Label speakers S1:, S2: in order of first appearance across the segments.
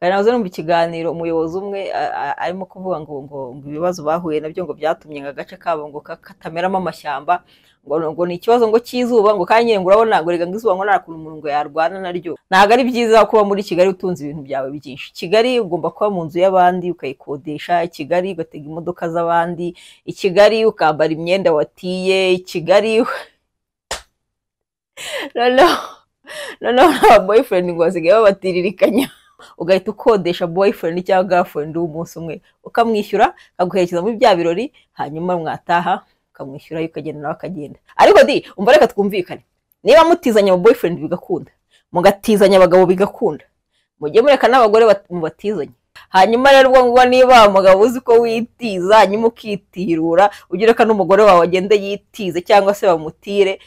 S1: Kandi nahoze numva ikiganiro umuyobozi umwe arimo kuvuga ngo ibibazo bahuye nabyo ngo byatumye ngo agace kabo ngo katameramo amashyamba, ngo ni ikibazo ngo cy'izuba, ngo kandi nyine ngo urabona ngo rega ngo izuba ngo nta kuntu umuntu ngo yarwana naryo. Ntabwo ari byiza kuba muri Kigali utunze ibintu byawe byinshi. Kigali ugomba kuba mu nzu y'abandi ukayikodesha, Kigali ugatega imodoka z'abandi, i Kigali ukambara imyenda watiye, i Kigali noneho n'aba boyfriend ngo basigaye babatiririkanya, ugahita ukodesha boyfriend cyangwa girlfriend w'umunsi umwe ukamwishyura akaguherekeza muri bya birori, hanyuma mwataha ukamwishyura ukagenda nawe akagenda. Ariko di umva reka twumvikane, niba mutizanya aba boyfriend bigakunda, mugatizanya abagabo bigakunda, mujye mureka n'abagore mubatizanye. Hanyuma rero ubwo ngo niba umugabo uzi ko witiza hanyuma ukitirura, ujye ureka n'umugore wawe agende yitize cyangwa se bamutire,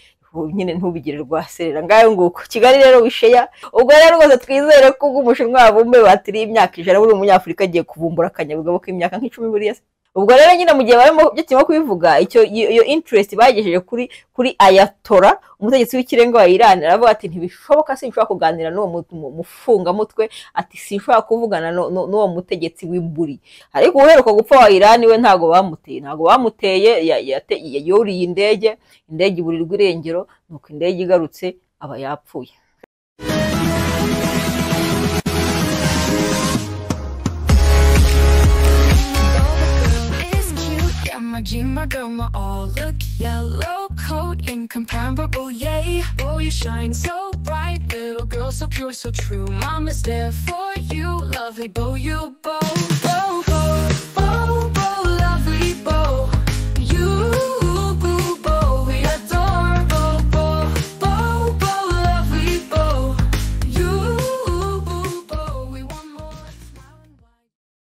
S1: nyine ntubigire rwaserera. Ngayo nguko Kigali rero wisheya. Ubwo rero rwose twizere ko ubwo umushinwa wabumbe batiriye imyaka 100 buri umunyafurika agiye kuvumbura akanyabugabo k'imyaka nk'icumi buriya se. Ubwo rero nyine mu gihe barimo byo kirimo kubivuga, icyo iyo interest bagejeje kuri Ayatollah umutegetsi w'ikirenga wa Iran, aravuga ati ntibishoboka, sinshobora kuganira n'uwo mufungamutwe, ati sinshobora kuvugana n'uwo mutegetsi w'imburi. Ariko uheruka gupfa wa Iran we ntago bamuteye, yuriye indege, indege iburirwa irengero, nuko indege igarutse aba yapfuye.
S2: My jean, my girl, my all look yellow coat, incomparable, yay. Oh, you shine so bright, little girl, so pure, so true. Mama's there for you, lovely bow, you bow, bow, bow, bow, bow, lovely bow. You, boo, bow, we adore, bow, bow, bow, bow, lovely bow. You, boo, bow, we want more.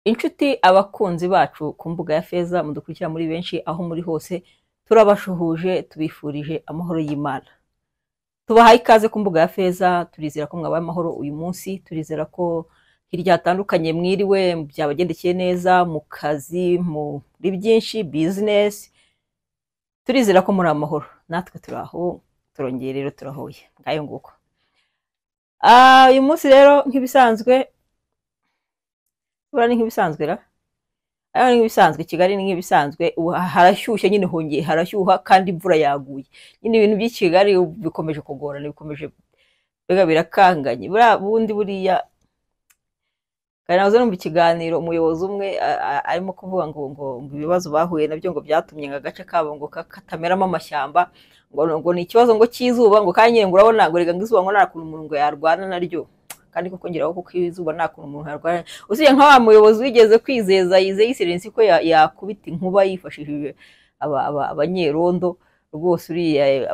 S1: Inshuti abakunzi bacu ku mbuga ya Feza mudukurikira muri benshi aho muri hose, turabashuhuje tubifurije amahoro y'Imana. Tubahaye ikaze ku mbuga ya Feza, turizera ko mwabaye amahoro uyu munsi, turizera ko hirya hatandukanye mwiriwe byabagendekeye neza mu kazi, muri byinshi business, turizera ko muri amahoro. Natwe turaho, turongeye rero turahuye. Ngayo nguko. Uyu munsi rero nk'ibisanzwe, ni nk'ibisanzwe ra? Ayo ni nk'ibisanzwe, Kigali ni nk'ibisanzwe, harashyushye nyine, hongeye harashyuha kandi imvura yaguye. Nyine ibintu by'i Kigali bikomeje kugorana, bikomeje mbega birakanganye. Buriya bundi buriya kandi nahoze numva ikiganiro umuyobozi umwe arimo kuvuga ngo ibibazo bahuye nabyo ngo byatumye ngo agace kabo ngo katameramo amashyamba, ngo ni ikibazo ngo cy'izuba, ngo kandi nyine ngo urabona ngo rega ngo izuba ngo nta kuntu umuntu ngo yarwana naryo. Kandi koko ngiraho kuko izuba nta kuntu umuntu yarwana. Usibye nka wa muyobozi wigeze kwizeza yizeye Excellency ko yakubita inkuba yifashishije abanyerondo rwose,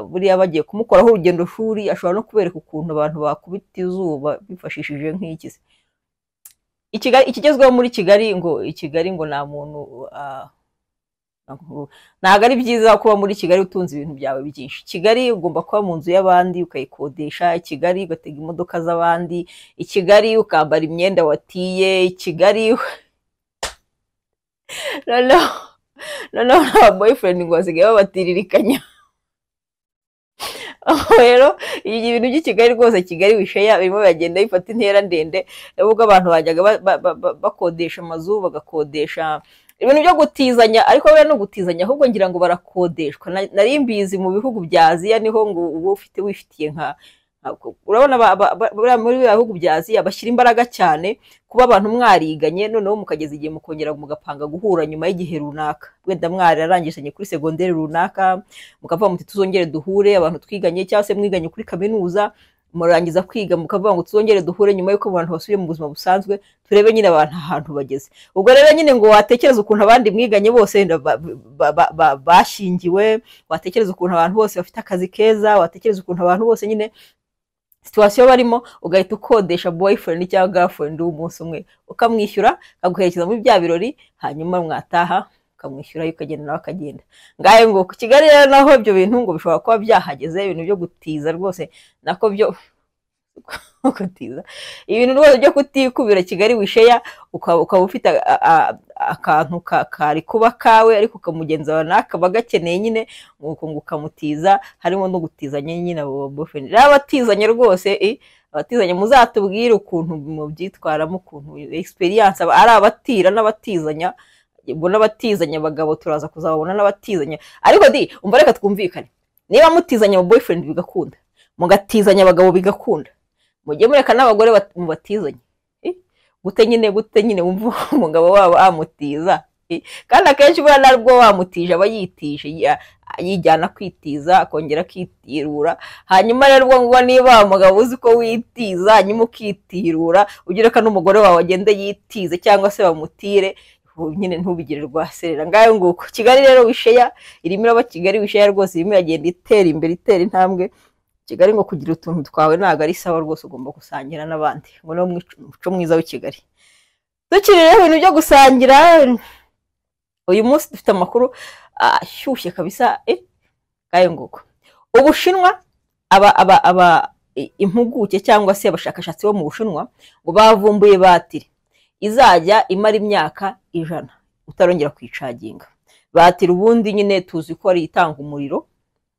S1: buriya bagiye kumukoraho urugendo shuri, ashobora no kubereka ukuntu abantu bakubita izuba bifashishije nk'iki se. Ikigezweho muri Kigali ngo i Kigali ngo nta muntu, ntabwo ari byiza kuba muri Kigali utunze ibintu byawe byinshi. Kigali ugomba kuba mu nzu y'abandi ukayikodesha, Kigali ugatega imodoka z'abandi, i Kigali ukambara imyenda watiye, i Kigali noneho n'aba boyfriend ngo basigaye babatiririkanya. Aho rero ibintu by'i Kigali rwose, Kigali wisheya birimo biragenda bifata intera ndende, ubwo abantu bajyaga bakodesha amazu, bagakodesha ibintu byo gutizanya, ariko buriya no gutizanya ahubwo ngira ngo barakodeshwa. Nari mbizi mu bihugu bya Aziya niho ngo uba ufite wifitiye nka urabona buriya muri biriya bihugu bya Aziya bashyira imbaraga cyane kuba abantu mwariganye, noneho mukageza igihe mukongera mugapanga guhura nyuma y'igihe runaka, wenda mwararangizanye kuri segonderi runaka, mukavuga muti tuzongere duhure abantu twiganye, cyangwa se mwiganye kuri kaminuza murangiza kwiga mukavuga ngo tuzongere duhure nyuma y'uko abantu basubiye mu buzima busanzwe, turebe nyine abantu ahantu bageze. Ubwo rero nyine ngo watekereza ukuntu abandi mwiganye bose bashyingiwe, watekereza ukuntu abantu bose bafite akazi keza, watekereza ukuntu abantu bose nyine situation barimo, ugahita ukodesha boyfriend cyangwa girlfriend w'umunsi umwe ukamwishyura akaguherekeza muri bya birori, hanyuma mwataha ukamwishyura ukagenda nawe akagenda. Ngayo ngo ku Kigali rero naho ibyo bintu ngo bishobora kuba byahageze, ibintu byo gutiza rwose nako byo Gutiza ibintu rwose byo kutikubira. Kigali We Share, ukaba ufite akantu kari kuba kawe, ariko ukamugenzi wawe nawe akaba gakeneye nyine, nuko ngo ukamutiza. Harimo no gutizanya nyine abo boyfriend. Rero abatizanya rwose, abatizanya muzatubwire ukuntu mubyitwaramo, ukuntu experience ari abatira n'abatizanya. Ubwo n'abatizanya abagabo turaza kuzababona n'abatizanya. Ariko di umva, reka twumvikane: niba mutizanya aba boyfriend bigakunda, mugatizanya abagabo bigakunda, mujye mureka n'abagore mubatizanye. Gute nyine, gute nyine wumva umugabo wabo amutiza? Kandi akenshi buriya ntabwo wamutije, aba yitije, yijyana kwitiza, akongera akitirura. Hanyuma rero ubwo ngubwo niba umugabo uzi ko witiza hanyuma ukitirura, ujye ureka n'umugore wawe agende yitize cyangwa se bamutire nyine, ntubigire rwaserera. Ngayo nguko. Kigali rero We Share irimo iraba Kigali We Share rwose, irimo iragenda itera imbere, itera intambwe. Kigali ngo kugira utuntu twawe ntabwo ari sawa rwose, ugomba gusangira n'abandi, ngo niwo muco mwiza w'i Kigali. Tukiri rero ibintu byo gusangira, uyu munsi dufite amakuru ashyushye kabisa. Ngayo nguko. Ubushinwa, aba impuguke cyangwa se abashakashatsi bo mu Bushinwa ngo bavumbuye batiri izajya imara imyaka 100 utarongera kuyicaginga. Batiri ubundi nyine tuzi ko ari itanga umuriro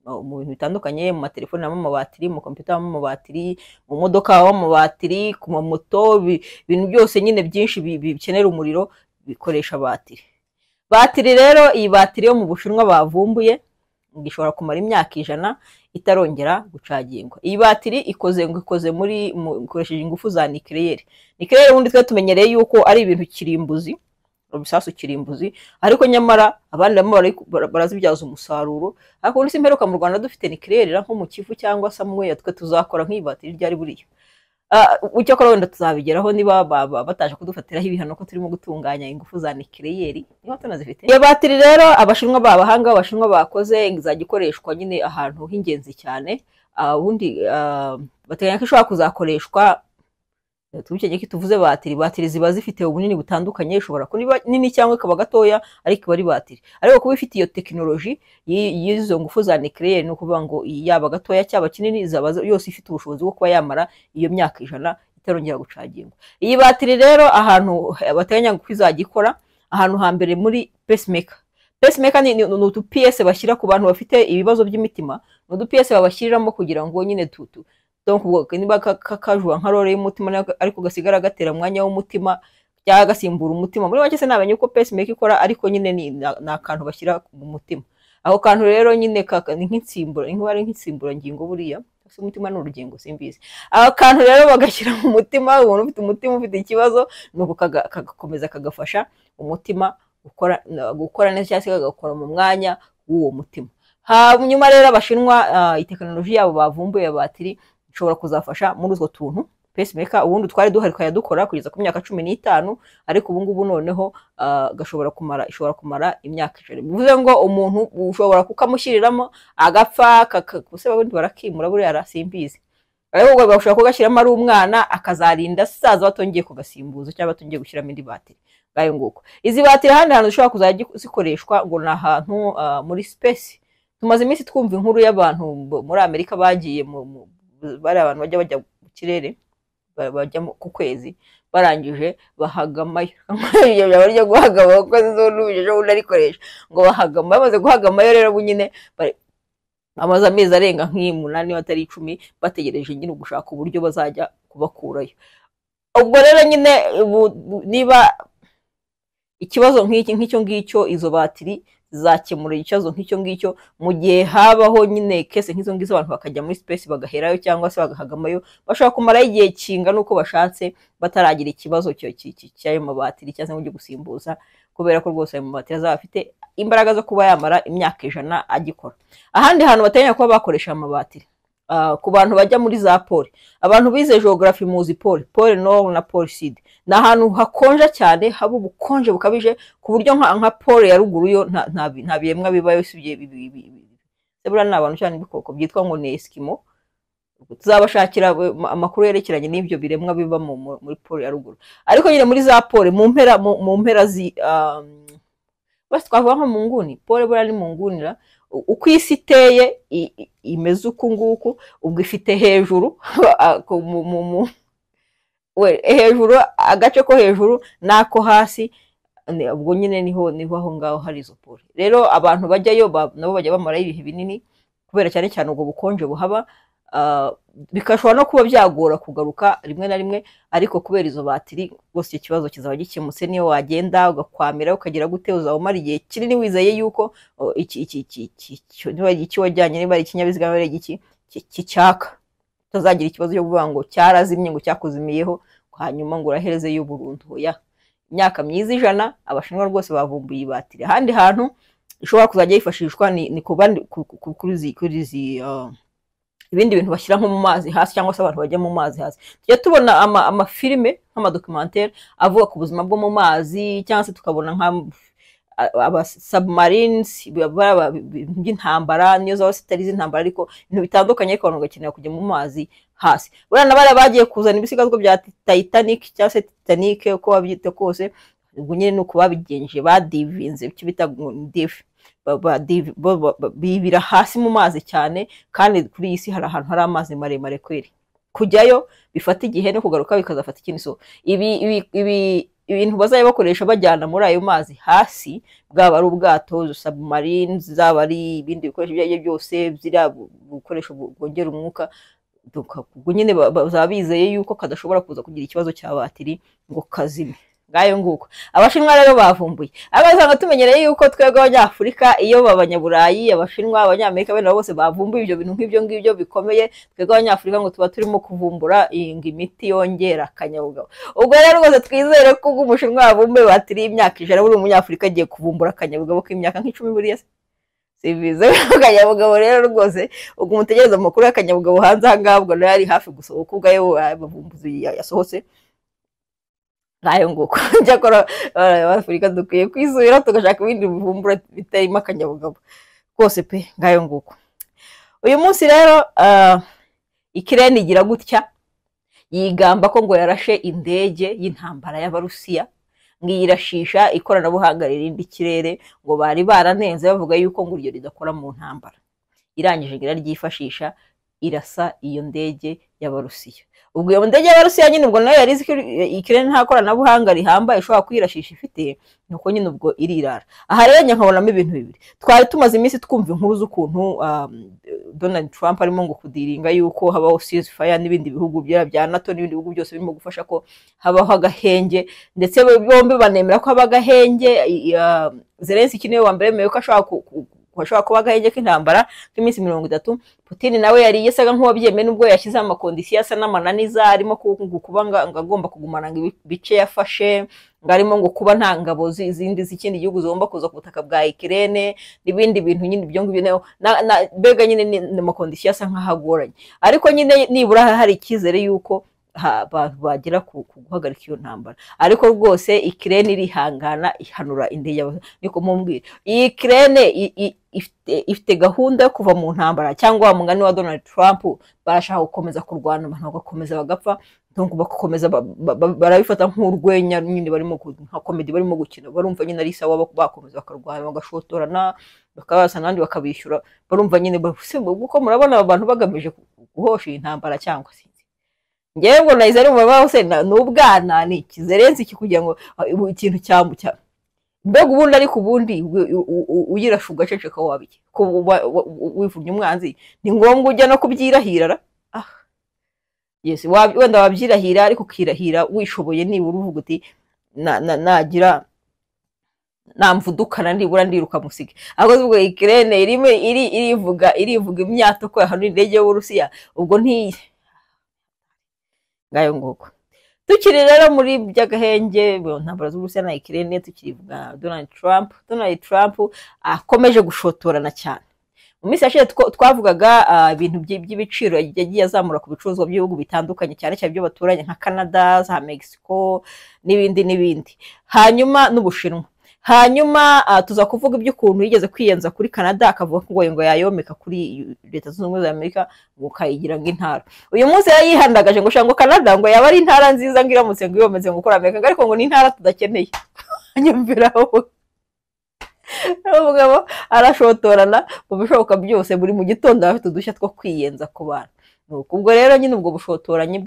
S1: mu bintu bitandukanye: mu matelefoni habamo amabatiri, mu kompiyuta habamo amabatiri, mu modoka habamo amabatiri, ku mamoto, ibintu byose nyine byinshi bikenera umuriro bikoresha batiri. Batiri rero, iyi batiri yo mu Bushinwa bavumbuye ngo ishobora kumara imyaka 100 itarongera gucagingwa. Iyi batiri ikoze, ngo ikoze muri ikoresheje ingufu za nucléaire. Nucléaire ubundi twe tumenyereye yuko ari ibintu kirimbuzi, ibisasu kirimbuzi, ariko nyamara abandi barimo barazibyaza umusaruro. Ariko ubundi simperuka mu Rwanda dufite nucléaire nko mu Kivu cyangwa somewhere. Twe tuzakora nk'iyi batiri ryari buriya? Icyakora wenda tuzabigeraho niba bataje kudufatiraho ibihano ko turimo gutunganya ingufu za nucléaire, niba tunazifite. Iyo batiri rero Abashinwa, b'abahanga b'Abashinwa bakoze, izajya ikoreshwa nyine ahantu h'ingenzi cyane. Ubundi bateganya ko ishobora kuzakoreshwa. Tubikenge ko tuvuze batiri, batiri ziba zifite ubunini butandukanye, ishobora kuba nini cyangwa ikaba gatoya, ariko iba ari batiri. Ariko kuba ifite iyo tekinoloji y'izo ngufu za nucléaire, ni ukuvuga ngo yaba gatoya cyaba kinini, izaba yose ifite ubushobozi bwo kuba yamara iyo myaka 100 itarongera gucagingwa. Iyi batiri rero, ahantu bateganya ko izajya ikora, ahantu hambere muri pacemaker. Pacemaker ni utu pièces bashyira ku bantu bafite ibibazo by'imitima, ni udu pièces babashyiriramo kugira ngo nyine tutu, donc ubwo niba kajuwa nka role y'umutima ariko gasigara gatera umwanya w'umutima cyangwa gasimbura umutima. Muri make se namenye uko pacemaker ikora, ariko nyine ni akantu bashyira mu mutima. Ako kantu rero nyine ni nk'insimbura, ni nk'ari nk'insimburangingo buriya se. Umutima ni urugingo, simbizi. Ako kantu rero bagashyira mu mutima umuntu ufite umutima ufite ikibazo, nuko kagakomeza kagafasha umutima gukora neza cyangwa se kagakora mu mwanya w'uwo mutima. Hanyuma rero Abashinwa, itekinoloji yabo bavumbuye ya batiri ishobora kuzafasha muri utwo tuntu. Pacemaker ubundi twari duhari tukajya kugeza ku myaka 15, ariko ubu ngubu noneho gashobora kumara, ishobora kumara imyaka 100. Bivuze ngo umuntu ushobora kukamushyiriramo agapfa, kuse abundi barakimura buriya, simbizi, ariko ubwo bashobora kugashyiramo ari umwana akazarinda asaza batongeye kugasimbuza cyangwa batongeye gushyiramo indi batiri. Ngayo nguko. Izi batiri, ahandi hantu zishobora kuzajya zikoreshwa ngo ni ahantu muri space. Tumaze iminsi twumva inkuru y'abantu muri Amerika bagiye bari abantu bajya mu kirere, bajya ku kwezi, barangije bahagamayo. Ibyo byaba ryo guhagama kuko zo n'ubu ejo bundi arikoresha ngo bahagama. Bamaze guhagamayo rero, ubu nyine bamaze amezi arenga nk'umunani batari 10 bategereje nyine gushaka uburyo bazajya kubakurayo. Ubwo rero nyine niba ikibazo nk'iki, nk'icyo ngicyo, izo batiri zizakemura ikibazo nk'icyo ngicyo mu gihe habaho nyine case nk'izo ngizo, abantu bakajya muri space bagaherayo cyangwa se bagahagamayo, bashobora kumarayo igihe kingana uko bashatse bataragira ikibazo cy'ayo mabatiri cyangwa se ngo ujye gusimbuza, kubera ko rwose ayo mabatiri azaba afite imbaraga zo kuba yamara imyaka 100 agikora. Ahandi hantu bateganya kuba bakoresha amabatiri, ku bantu bajya muri za pôle, abantu bize geography muzi pôle, pôle nord na pôle sud, ni ahantu hakonja cyane, haba ubukonje bukabije, ku buryo nka pôle ya ruguru yo nta biremwa bibayo usibye se buriya ni abantu cyane, ibikoko byitwa ngo ni Eskimo. Tuzabashakira amakuru yerekeranye n'ibyo biremwa biba muri pôle ya ruguru. Ariko nyine muri za pôle mu mpera zi basi twavuga nko mu nguni, pôle buriya ni mu ngunira. Uko isi iteye, imeze uku nguku, ubwo ifite hejuru hejuru, agace ko hejuru n'ako hasi, ubwo nyine niho aho ngaho hari izo pole. Rero abantu bajyayo nabo bajya bamarayo ibihe binini, kubera cyane cyane ubwo bukonje buhaba, bigashobora no kuba byagora kugaruka rimwe na rimwe. Ariko kubera izo batiri rwose, icyo kibazo kizaba gikemutse. Niyo wagenda ugakwamira, ukagira gute, uzaba umara igihe kinini wizeye yuko niba iki wajyanye, niba ari ikinyabiziga, niba ari igiki, kicyaka, utazagira ikibazo cyo kuvuga ngo cyarazimye, ngo cyakuzimiyeho, hanyuma ngo uraherezeyo burundu. Oya, imyaka myiza 100. Abashinwa rwose bavumbuye ibatiri. Ahandi hantu ishobora kuzajya yifashishwa ni kuri izi ibindi bintu bashyira nko mu mazi hasi, cyangwa se abantu bajya mu mazi hasi. Tujya tubona amafilime nk'amadocumentary avuga ku buzima bwo mu mazi, cyangwa se tukabona nka aba submarines by'intambara, niyo zaba zitari iz'intambara, ariko ibintu bitandukanye, ariko abantu bagakenera kujya mu mazi hasi. Buriya na bariya bagiye kuzana ibisigazwa bya Titanic cyangwa se Titanic, uko babyita kose, ubwo nyine ni uko babigenje, badivinze, icyo bita dive, bibira hasi mu mazi cyane. Kandi kuri iyi si hari ahantu hari amazi maremare kweri, kujyayo bifata igihe, no kugaruka bikazafata ikindi. So ibi ibintu bazajya bakoresha bajyana muri ayo mazi hasi, bwaba ari ubwato, submarine, zaba ari ibindi bikoresho ibyo ari byo byose, ziriya bikoresho bwongera umwuka, ubwo nyine bazaba bizeye yuko kadashobora kuza kugira ikibazo cya batiri ngo kazime. Ngayo nguko, Abashinwa rero bavumbuye. Abasanga tumenyereye yuko twebwe Abanyafurika, iyo Abanyaburayi, Abashinwa, Abanyamerika, bene bose bavumbuye ibyo bintu nk'ibyo ngibyo bikomeye, twebwe Abanyafurika ngo tuba turimo kuvumbura ngo imiti yongera akanyabugabo. Ubwo rero rwose twizere ko ubwo Umushinwa yavumbuye batiri y'imyaka 100, buri Umunyafurika agiye kuvumbura akanyabugabo k'imyaka nk'10. Buriya sibize akanyabugabo rero rwose, ubwo mutegereza amakuru y'akanyabugabo hanze aha ngaha. Ubwo nayo ari hafi gusohoka, ubwo ayo bavumbuzi yasohotse. Ngayo nguko. Cyakora Abafurika dukwiye kwisubira tugashaka ibindi bivumbura bitarimo akanyabugabo rwose pe. Ngayo nguko. Uyu munsi rero Ukraine igira gutya yigamba ko ngo yarashe indege y'intambara y'Abarusiya, ngo iyirashisha ikoranabuhanga ririnda ikirere, ngo bari baranenze bavuga yuko ngo iryo ridakora mu ntambara. Irangije ngo iraryifashisha, irasa iyo ndege y'Abarusiya. Ubwo iyo ndege y'Abarusiya nyine, ubwo nayo yari izi ko ikirere nta koranabuhanga rihambaye ishobora kuyirashisha ifite, nuko nyine ubwo irirara. Aha rero njye nkabonamo ibintu bibiri. Twari tumaze iminsi twumva inkuru z'ukuntu Donald Trump arimo ngo kudiringa yuko habaho ceasefire n'ibindi bihugu bya NATO n'ibindi bihugu byose birimo gufasha ko habaho agahenge, ndetse bombi banemera ko haba agahenge. Zelensky niwe wa mbere yemeye ko ashobora kuba agahenge k'intambara k'iminsi 30. Putin nawe yari yasaga nk'uwabyemeye, nubwo yashyizeho amaconditions asa n'amananiza, arimo kuba ngo agomba kugumana ngo ibice yafashe, ngo arimo ngo kuba nta ngabo zindi z'ikindi gihugu zigomba kuza ku butaka bwa Ukraine n'ibindi bintu nyine ibyo ngibyo. Mbega nyine ni amaconditions asa nk'aho agoranye, ariko nyine nibura hari icyizere yuko abantu bagera ku guhagarika iyo ntambara. Ariko rwose Ukraine irihangana, ihanura indege. Niko mumbwira, iyi Ukraine ifite gahunda yo kuva mu ntambara, cyangwa wa mugani wa Donald Trump barashaka gukomeza kurwana, abantu bagakomeza bagapfa? Donc bagakomeza barabifata nk'urwenya nyine barimo, nka comedy barimo gukina, barumva nyine ari sawa bakomeza bakarwana, bagashotorana, bakabasa n'abandi bakabishyura, barumva nyine kuko murabona aba bantu bagamije guhosha iyi ntambara cyangwa se? Ngewe ngo nahise ari mu baba se ni ubwana, ni iki Zelensky kugira ngo ikintu cyambu cya mbega ubundi, ariko ubundi uyirashe ugaceceka wabiki ko wivumye umwanzi, ni ngombwa ujya no kubyirahira ra? Ah yes, wenda wabyirahira, ariko ukirahira wishoboye, nibura uvuga uti nagira namvudukana nibura ndiruka musige. Ahubwo ubwo Ukraine irimo irivuga imyato ko yahanura indege y'Uburusiya, ubwo nti ngayo nguko. Tukiri rero muri by'agahenge mu ntambara z'Uburusiya na Ukraine, tukirivuga Donald Trump, Donald Trump akomeje gushotorana cyane. Mu minsi yashize twavugaga ibintu by'ibiciro yagiye azamura ku bicuruzwa by'ibihugu bitandukanye, cyane cyane ibyo baturanye nka Canada, za Mexico n'ibindi n'ibindi, hanyuma n'Ubushinwa. Hanyuma tuza kuvuga iby'ukuntu yigeze kwiyenza kuri Canada, akavuga ko ngo yayomeka kuri Leta Zunze Ubumwe za Amerika, ngo kayigira ngo intara. Uyu munsi yari yihandagaje ngo ngo Canada ngo yaba ari intara nziza, ngo iramutse ngo yometse ngo gukora Amerika, ngo ariko ngo ni intara tudakeneye. Nyumviraho. Umugabo arashotorana mu bishoboka byose, buri mu gitondo aba afite udushya two kwiyenza ku bantu. Nuko ubwo rero nyine ubwo bushotoranyi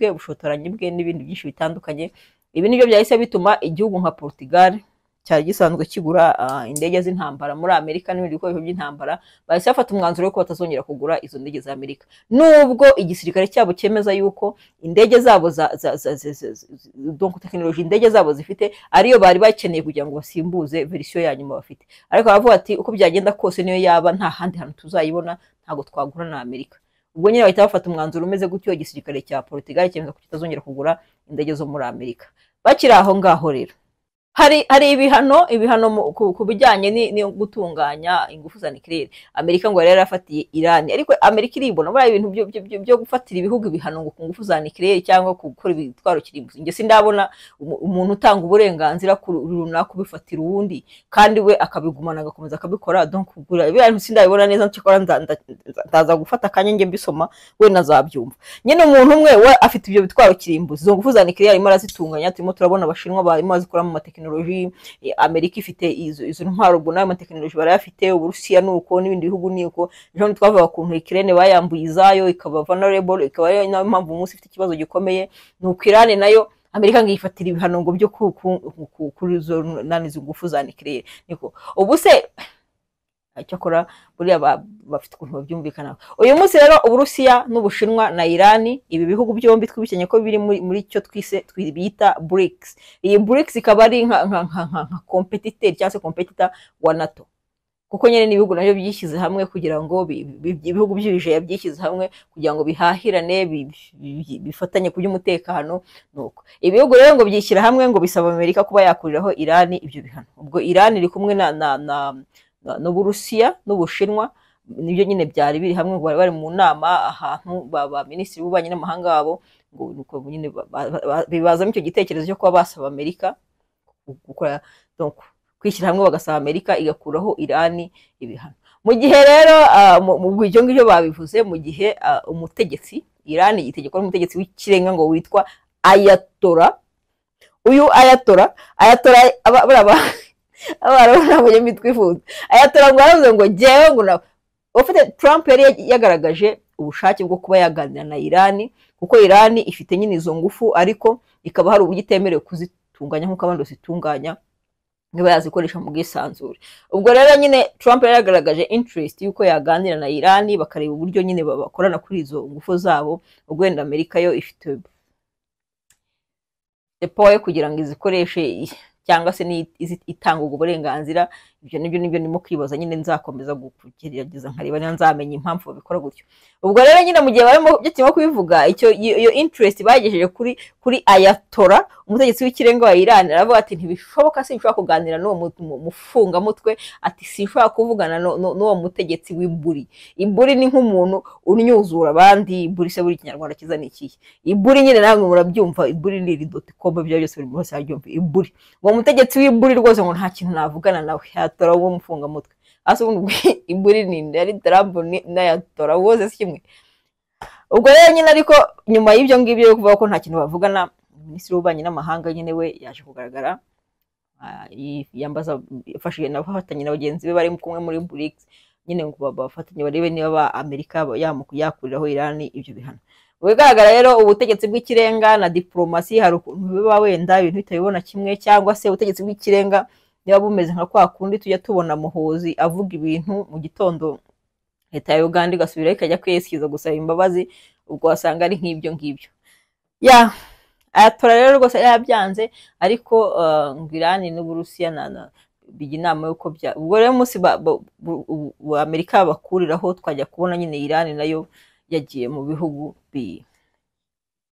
S1: bwe n'ibindi byinshi bitandukanye, ibi nibyo byahise bituma igihugu nka Portugal cyari gisanzwe kigura indege z'intambara muri Amerika n'ibindi bikoresho by'intambara, bahise bafata umwanzuro ko batazongera kugura izo ndege za Amerika, nubwo igisirikare cyabo cyemeza yuko indege zabo za donc tekinoloji indege zabo zifite ariyo bari bakeneye kugira ngo basimbuze verisiyo ya nyuma bafite. Ariko baravuga ati uko byagenda kose, niyo yaba nta handi hantu tuzayibona, ntabwo twagura na Amerika. Ubwo nyine bahita bafata umwanzuro umeze gutyo, igisirikare cya Portugal cyemeza ko kitazongera kugura indege zo muri Amerika. Bakiri aho ngaho rero, hari ibihano ku bijyanye no gutunganya ingufu za nucléaire Amerika ngo yari yarafatiye Iran. Ariko Amerika iribona muri ibintu byo gufatira ibihugu ibihano ngo ku ngufu za nucléaire cyangwa ku gukora ibitwaro kirimbuzi. Njye sindabona umuntu utanga uburenganzira ku runaka ubifatira uwundi, kandi we akabigumana, agakomeza akabikora. Donc kugura biriya bintu sindabibona neza. Cyakora ndaza gufata akanya njye mbisoma, we nazabyumva. Nyine umuntu umwe we afite ibyo bitwaro kirimbuzi, izo ngufu za nucléaire arimo arazitunganya. Turimo turabona Abashinwa barimo bazikora mu matekinoloji, Amerika ifite izo ntwaro, ubwo nayo matekinoloji barayafite, Uburusiya ni uko, n'ibindi bihugu ni uko. Ejo twavuga ukuntu Ukraine bayambuye izayo, ikaba vulnerable, ikaba ari nayo mpamvu umunsi ifite ikibazo gikomeye. Ni uko Iran nayo Amerika ngo yifatira ibihano ngo byo kuri izo nani, izo ngufu za nucléaire. Niko ubu se cyakora buriya bafite ukuntu babyumvikanaho. Uyu munsi rero Uburusiya n'Ubushinwa na Irani, ibi bihugu byombi twibukanye ko biri muri cyo twise bita BRICS. Iyi BRICS ikaba ari nka competitor cyangwa se competitor wa NATO, kuko nyine n'ibihugu nabyo byishyize hamwe kugira ngo ibihugu by'ibijeya byishyize hamwe kugira ngo bihahirane, bifatanye ku by'umutekano. Nuko ibihugu rero ngo byishyira hamwe ngo bisaba Amerika kuba yakuriraho Irani ibyo bihano. Ubwo Irani iri kumwe na na na n'Uburusiya n'Ubushinwa, nibyo nyine byari biri hamwe, ngo bari bari mu nama ahantu ba minisitiri b'ububanyi n'amahanga babo, ngo nuko nyine bibazamo icyo gitekerezo cyo kuba basaba Amerika gukora, donc kwishyira hamwe bagasaba Amerika igakuraho Irani ibihano. Mu gihe rero mu icyo ngicyo babivuze mu gihe umutegetsi Irani itegekwa n'umutegetsi w'ikirenga ngo witwa Ayatollah. Uyu Ayatollah bariya nabonye mitwifuza Ayatollah ngo yaravuze ngo jyewe ngo nawe ufite. Trump yari yagaragaje ubushake bwo kuba yaganira na Irani, kuko Irani ifite nyine izo ngufu, ariko ikaba hari uburyo itemerewe kuzitunganya nk'uko abandi bazitunganya, niba yazikoresha mu bwisanzure. Ubwo rero nyine Trump yari yagaragaje interest y'uko yaganira na Irani, bakareba uburyo nyine bakorana kuri izo ngufu zabo. Ubwo wenda Amerika yo ifite power yo kugira ngo izikoreshe cyangwa se itanga ubwo burenganzira. Ibyo nibyo ndimo kwibaza nyine, nzakomeza kugerageza nkareba niba nzamenya impamvu babikora gutyo. Ubwo rero nyine mu gihe barimo ibyo turimo kubivuga, icyo iyo interest bagejeje kuri Ayatollah, umutegetsi w'ikirenga wa Iran, aravuga ati ntibishoboka, sinshobora kuganira n'uwo mufungamutwe, ati sinshobora kuvugana n'uwo mutegetsi w'iburi. Iburi ni nk'umuntu unyuzura abandi. Iburi se buri Kinyarwanda kiza ni ikihe? Iburi nyine namwe murabyumva, iburi ni iri dot com, ibyo byose buri wese arabyumva. Iburi, uwo mutegetsi w'iburi rwose ngo nta kintu navugana nawe. Yatora uwo mufungamutwe hasi. Ubundi iburi ni nde? Ari Trump n'Ayatollah bose si kimwe? Ubwo rero nyine, ariko nyuma y'ibyo ngibyo yo kuvuga ko nta kintu bavugana, minisitiri w'ububanyi n'amahanga nyine we yaje kugaragara yambaza yafashije n'abafatanye na bagenzi be bari kumwe muri BRICS nyine ngo bafatanye barebe niba ba Amerika yakuriraho Irani ibyo bihano. Mu bigaragara rero, ubutegetsi bw'ikirenga na diplomasi hari ukuntu biba wenda ibintu bitabibona kimwe, cyangwa se ubutegetsi bw'ikirenga niba bumeze nka kwa kundi tujya tubona Muhozi avuga ibintu mu gitondo, leta ya Uganda igasubirayo ikajya kwiyesikiza gusaba imbabazi. Ubwo wasanga ari nk'ibyo ngibyo. Ya Ayatollah rero rwose yabyanze, ariko ngo Irani n'Uburusiya na bijya inama y'uko bya. Ubwo rero umunsi Amerika bakuriraho, twajya kubona nyine Irani nayo yagiye mu bihugu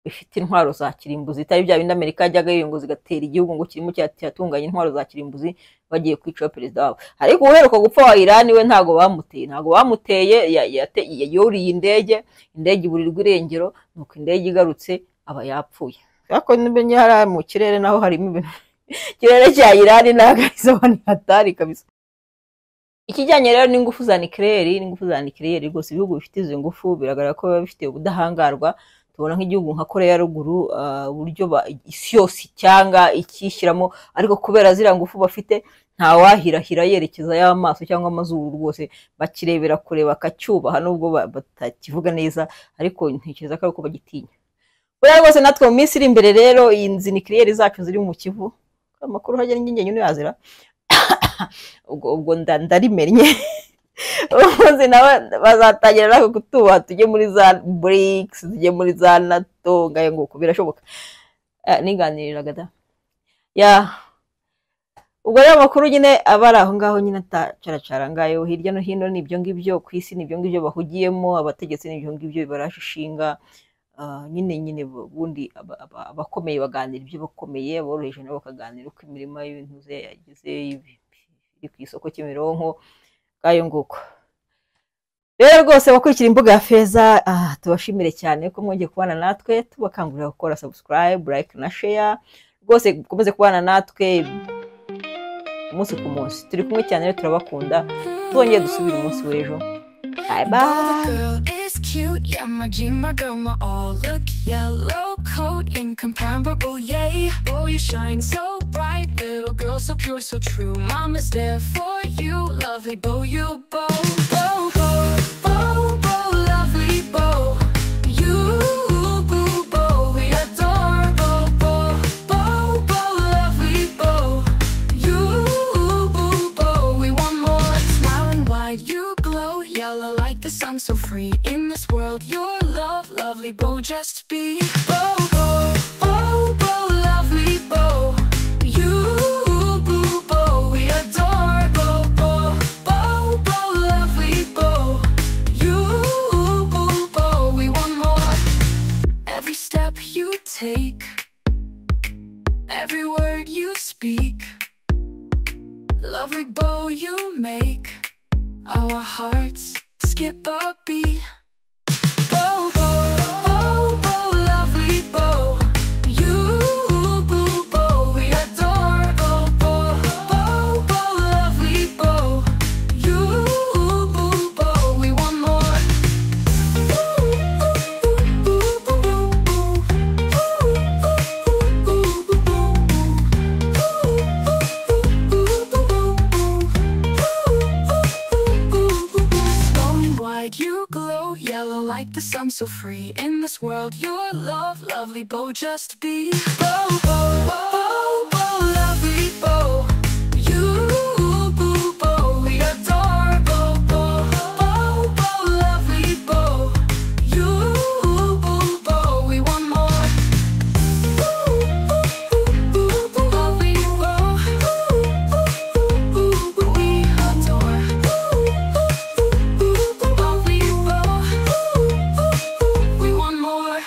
S1: bifite intwaro za kirimbuzi, itari bya bindi Amerika yajyaga yiyunguza igatera igihugu ngo kirimo kiratunganya intwaro za kirimbuzi, bagiye kwica perezida wabo. Ariko uheruka gupfa wa Irani we ntago bamuteye, ntago bamuteye, yuriye indege, indege iburirwa irengero, nuko indege igarutse aba yapfuye. Ariko niba hariya mu kirere naho harimo ibintu, ikirere cya Irani ntabwo ari hatari kabisa. Ikijyanye rero n'ingufu za nucléaire, n'ingufu za nucléaire rwose, ibihugu bifite izo ngufu biragaragara ko biba bifite ubudahangarwa. Tubona nk'igihugu nka Korea ya Ruguru, uburyo isi yose cyangwa ikishyiramo, ariko kubera ziriya ngufu bafite ntawahirahira yerekeza y'amaso cyangwa amazuru, rwose bakirebera kure bakacyubaha, nubwo batakivuga neza, ariko ntekereza ko ari uko bagitinya. Buriya rwose natwe mu minsi iri imbere rero, iyi nzi nucléaire zacu ziri mu Kivu, amakuru hajya n'ingenye yazira, ubwo ndarimennye, umunsi nawe bazatangira natwe kutubaha, tujye muri za BRICS, tujye muri za NATO, ngayo nguko birashoboka. Niganiriraga da ya. Ubwo rero amakuru nyine aba ari aho ngaho nyine atacaracara ngayo hirya no hino, ni ibyo ngibyo ku isi, ni ibyo ngibyo bahugiyemo abategetsi, ni ibyo ngibyo bibaraje ishinga. Nyine ubundi abakomeye baganira ibyo bakomeye, aboroheje nabo bakaganira uko imirima y'ibintu ze yagize iri ku isoko Kimironko, ngayo nguko. Rero rwose abakurikira imbuga ya Feza, tubashimire cyane ko mwongeye kubana natwe, tubakangurira gukora subscribe, like na share. Rwose mukomeze kubana natwe umunsi ku munsi, turi kumwe cyane rero, turabakunda. Twongeye dusubire umunsi w'ejo. Bye bye.
S2: The girl is cute, yeah, my G, my girl, my all. Look, yellow coat, incomparable, yay. Oh, you shine so bright, little girl, so pure, so true. Mama's there for you, lovely bow, you bow, bow, bow, bow, bow, lovely bow. You, boo, bow, we adore, bow, bow, bow, bow, lovely bow. You, boo, bow, we want more. Smiling wide, you glow, yellow like the sun, so free. In this world, your love, lovely bow, just be. Bow, bow, bow, bow, lovely bow. You, boo, bow, we adore. Bow, bow, bow, bow, lovely bow. You, boo, bow, we want more. Every step you take, every word you speak, lovely bow you make, our hearts skip a beat. Bow, bow, bow, bow, lovely bow. You, boo, bow, we adore. Bow, bow, bow, bow, lovely bow. You, boo, bow, we want more. Ooh, ooh, ooh, ooh, ooh, ooh, ooh, ooh, ooh, ooh, ooh. Glowing wide, you glow, yellow like the sun, so free. In this world, your love, lovely bow, just be. Bow, bow, bow, bow, lovely bow. You, boo, bow, we adore. Bow, bow, bow, bow, lovely bow. You, boo, bow, we want more. Ooh, ooh, ooh, ooh, lovely bow. Ooh, ooh, ooh, we adore. Ooh, ooh, ooh, lovely bow. Ooh, ooh, we want more.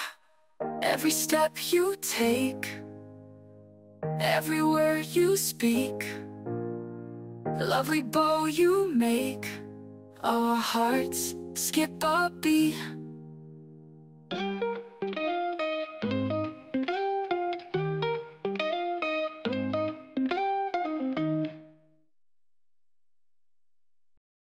S2: Every step you take, every word you speak, lovely bow you make, our hearts skip a beat.